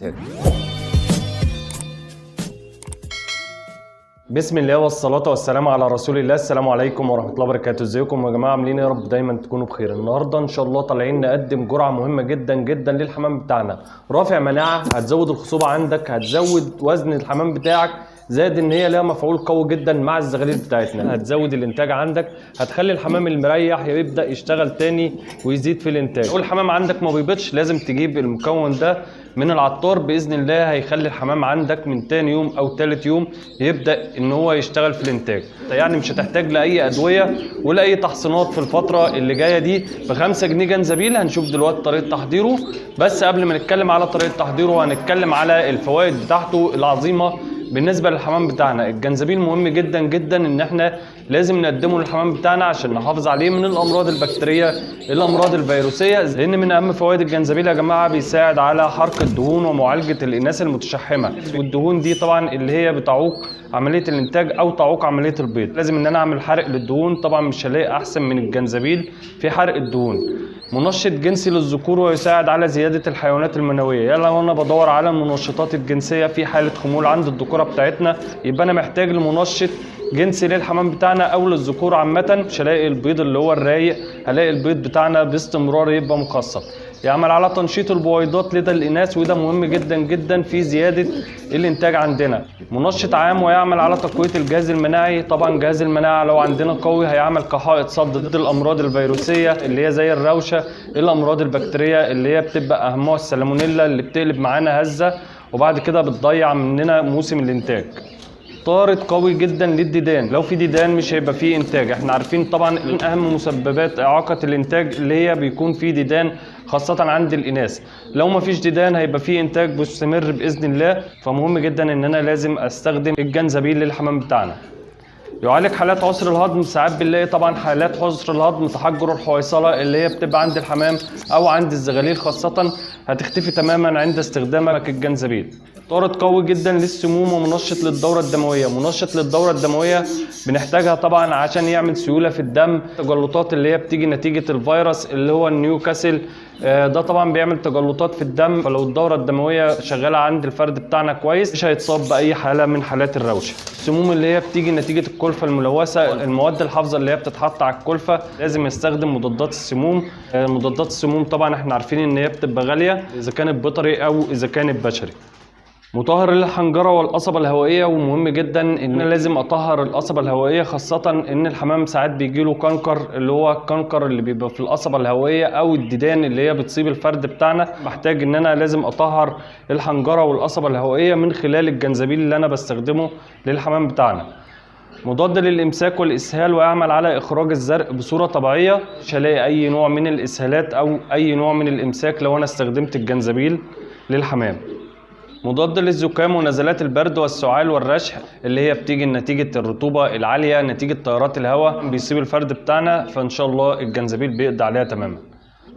تاني. بسم الله والصلاة والسلام على رسول الله. السلام عليكم ورحمة الله وبركاته. ازيكم يا جماعة، عاملين ايه؟ يا رب دايما تكونوا بخير. النهاردة ان شاء الله طالعين نقدم جرعة مهمة جدا جدا للحمام بتاعنا، رافع مناعة، هتزود الخصوبة عندك، هتزود وزن الحمام بتاعك، زائد ان هي لها مفعول قوي جدا مع الزغاليل بتاعتنا، هتزود الانتاج عندك، هتخلي الحمام المريح يبدا يشتغل تاني ويزيد في الانتاج. لو الحمام عندك ما بيبيضش لازم تجيب المكون ده من العطار، باذن الله هيخلي الحمام عندك من تاني يوم او تالت يوم يبدا ان هو يشتغل في الانتاج. يعني مش هتحتاج لاي ادوية ولا اي تحصينات في الفترة اللي جاية دي. ب5 جنيه جنزبيل. هنشوف دلوقتي طريقه تحضيره، بس قبل ما نتكلم على طريقه تحضيره هنتكلم على الفوائد بتاعته العظيمة بالنسبة للحمام بتاعنا. الجنزبيل مهم جدا جدا ان احنا لازم نقدمه للحمام بتاعنا عشان نحافظ عليه من الامراض البكتيريه، الامراض الفيروسيه، لان من اهم فوائد الجنزبيل يا جماعة بيساعد على حرق الدهون ومعالجة الاناث المتشحمه، والدهون دي طبعا اللي هي بتعوق عملية الانتاج او تعوق عملية البيض. لازم ان انا اعمل حرق للدهون، طبعا مش هلاقي احسن من الجنزبيل في حرق الدهون. منشط جنسي للذكور ويساعد على زيادة الحيوانات المنوية. يلا وانا بدور على المنشطات الجنسية في حاله خمول عند الذكورة بتاعتنا، يبقى انا محتاج لمنشط جنسي للحمام بتاعنا او للذكور عامة. مش هلاقي البيض اللي هو الرايق، هلاقي البيض بتاعنا باستمرار يبقى مخصب. يعمل على تنشيط البويضات لدى الاناث، وده مهم جدا جدا في زيادة الانتاج عندنا. منشط عام ويعمل على تقوية الجهاز المناعي. طبعا جهاز المناعة لو عندنا قوي هيعمل كحائط صد ضد الامراض الفيروسيه اللي هي زي الروشه، الامراض البكتيريه اللي هي بتبقى اهمها السالمونيلا اللي بتقلب معانا هزه وبعد كده بتضيع مننا موسم الانتاج. طارد قوي جدا للديدان، لو في ديدان مش هيبقى فيه انتاج. احنا عارفين طبعا من اهم مسببات اعاقه الانتاج اللي هي بيكون فيه ديدان، خاصة عند الاناث. لو ما فيش ديدان هيبقى فيه انتاج مستمر باذن الله. فمهم جدا ان انا لازم استخدم الجنزبيل للحمام بتاعنا. يعالج حالات عسر الهضم. ساعات بنلاقي طبعا حالات عسر الهضم، تحجر الحويصله اللي هي بتبقى عند الحمام او عند الزغاليل خاصة، هتختفي تماما عند استخدامك الجنزبيل. طارد قوي جدا للسموم ومنشط للدورة الدموية. منشط للدورة الدموية بنحتاجها طبعا عشان يعمل سيولة في الدم. التجلطات اللي هي بتيجي نتيجة الفيروس اللي هو النيوكاسل، ده طبعا بيعمل تجلطات في الدم، فلو الدورة الدموية شغالة عند الفرد بتاعنا كويس مش هيتصاب باي حاله من حالات الروشه. السموم اللي هي بتيجي نتيجة الكلفة الملوثة، المواد الحافظة اللي هي بتتحط على الكلفة، لازم يستخدم مضادات السموم. مضادات السموم طبعا احنا عارفين ان هي بتبقى غالية اذا كانت بيطري او اذا كانت بشري. مطهر للحنجره والقصبه الهوائية، ومهم جدا ان انا لازم اطهر القصبة الهوائية، خاصة ان الحمام ساعات بيجيله كنكر، اللي هو الكنكر اللي بيبقى في القصبة الهوائية او الديدان اللي هي بتصيب الفرد بتاعنا. محتاج ان انا لازم اطهر الحنجرة والقصبه الهوائية من خلال الجنزبيل اللي انا بستخدمه للحمام بتاعنا. مضاد للامساك والاسهال ويعمل على اخراج الزرق بصورة طبيعية. مش هلاقي اي نوع من الاسهالات او اي نوع من الامساك لو انا استخدمت الجنزبيل للحمام. مضاد للزكام ونزلات البرد والسعال والرشح اللي هي بتيجي نتيجة الرطوبة العالية نتيجة تيارات الهواء بيصيب الفرد بتاعنا، فإن شاء الله الجنزبيل بيقضي عليها تماما.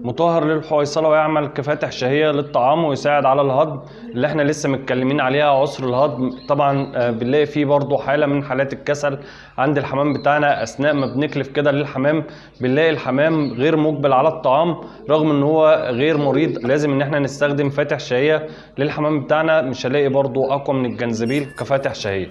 مطهر للحويصلة ويعمل كفاتح شهية للطعام ويساعد على الهضم اللي احنا لسه متكلمين عليها، عسر الهضم. طبعا بنلاقي فيه برضو حالة من حالات الكسل عند الحمام بتاعنا، اثناء ما بنكلف كده للحمام بنلاقي الحمام غير مقبل على الطعام رغم ان هو غير مريض. لازم ان احنا نستخدم فاتح شهية للحمام بتاعنا، مش هلاقي برضو اقوى من الجنزبيل كفاتح شهية.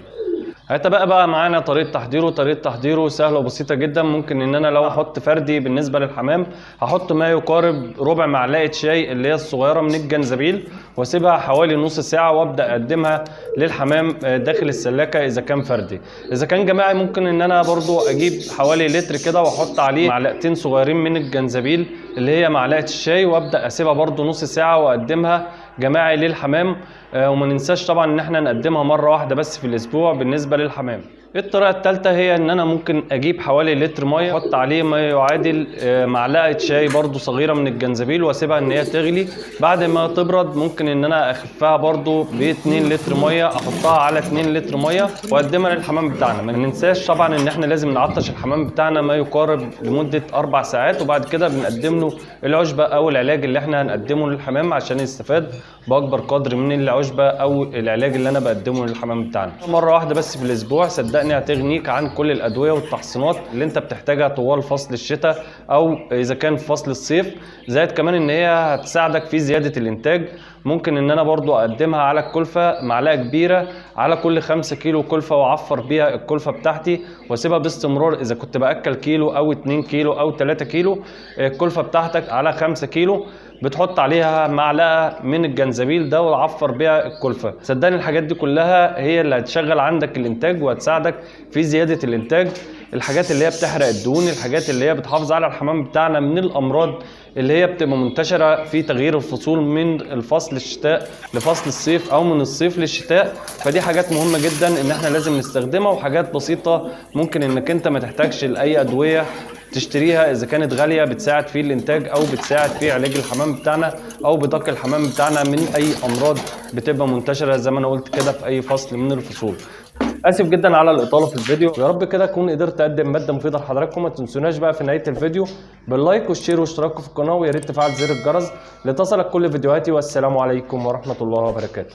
هيتبقى بقى معانا طريقه تحضيره. طريقه تحضيره سهلة وبسيطة جدا. ممكن ان انا لو احط فردي بالنسبة للحمام هحط ما يقارب ربع معلقه شاي اللي هي الصغيرة من الجنزبيل، واسيبها حوالي نص ساعة وابدا اقدمها للحمام داخل السلاكه اذا كان فردي. اذا كان جماعي ممكن ان انا برضو اجيب حوالي لتر كده واحط عليه معلقتين صغيرين من الجنزبيل اللي هي معلقه الشاي، وابدا اسيبها برضو نص ساعة واقدمها جماعي للحمام. وما ننساش طبعا ان احنا نقدمها مرة واحدة بس في الاسبوع بالنسبة للحمام. الطريقة الثالثة هي ان انا ممكن اجيب حوالي لتر مية، احط عليه ما يعادل معلقه شاي برضو صغيرة من الجنزبيل، واسيبها ان هي تغلي. بعد ما تبرد ممكن ان انا اخفها برضو ب 2 لتر مية، احطها على 2 لتر مية واقدمها للحمام بتاعنا. ما ننساش طبعا ان احنا لازم نعطش الحمام بتاعنا ما يقارب لمدة 4 ساعات، وبعد كده بنقدم له العشبه او العلاج اللي احنا هنقدمه للحمام عشان يستفاد باكبر قدر من العشبه او العلاج اللي انا بقدمه للحمام بتاعنا. مرة واحدة بس في الاسبوع صدقني هتغنيك عن كل الادوية والتحصينات اللي انت بتحتاجها طوال فصل الشتاء او اذا كان في فصل الصيف. زائد كمان ان هي هتساعدك في زيادة الانتاج. ممكن ان انا برضو اقدمها على الكلفة، معلقه كبيرة على كل 5 كيلو كلفه، واعفر بيها الكلفة بتاعتي واسيبها باستمرار. اذا كنت باكل كيلو او 2 كيلو او 3 كيلو، الكلفة بتاعتك على 5 كيلو بتحط عليها معلقه من الجنزبيل ده وعفر بيها الكلفة. صدقني الحاجات دي كلها هي اللي هتشغل عندك الانتاج وهتساعدك في زيادة الانتاج. الحاجات اللي هي بتحرق الدهون، الحاجات اللي هي بتحافظ على الحمام بتاعنا من الامراض اللي هي بتبقى منتشرة في تغيير الفصول من الفصل الشتاء لفصل الصيف او من الصيف للشتاء. فدي حاجات مهمة جدا ان احنا لازم نستخدمها، وحاجات بسيطة ممكن انك انت ما تحتاجش لاي ادوية تشتريها اذا كانت غالية، بتساعد في الانتاج او بتساعد في علاج الحمام بتاعنا او بتقي الحمام بتاعنا من اي امراض بتبقى منتشرة زي ما انا قلت كده في اي فصل من الفصول. اسف جدا على الاطالة في الفيديو، يا رب كده اكون قدرت اقدم مادة مفيدة لحضراتكم. ما تنسوناش بقى في نهاية الفيديو بال like وال share واشتراككم في القناة، ويا ريت تفعل زر الجرس لتصلك كل فيديوهاتي. والسلام عليكم ورحمة الله وبركاته.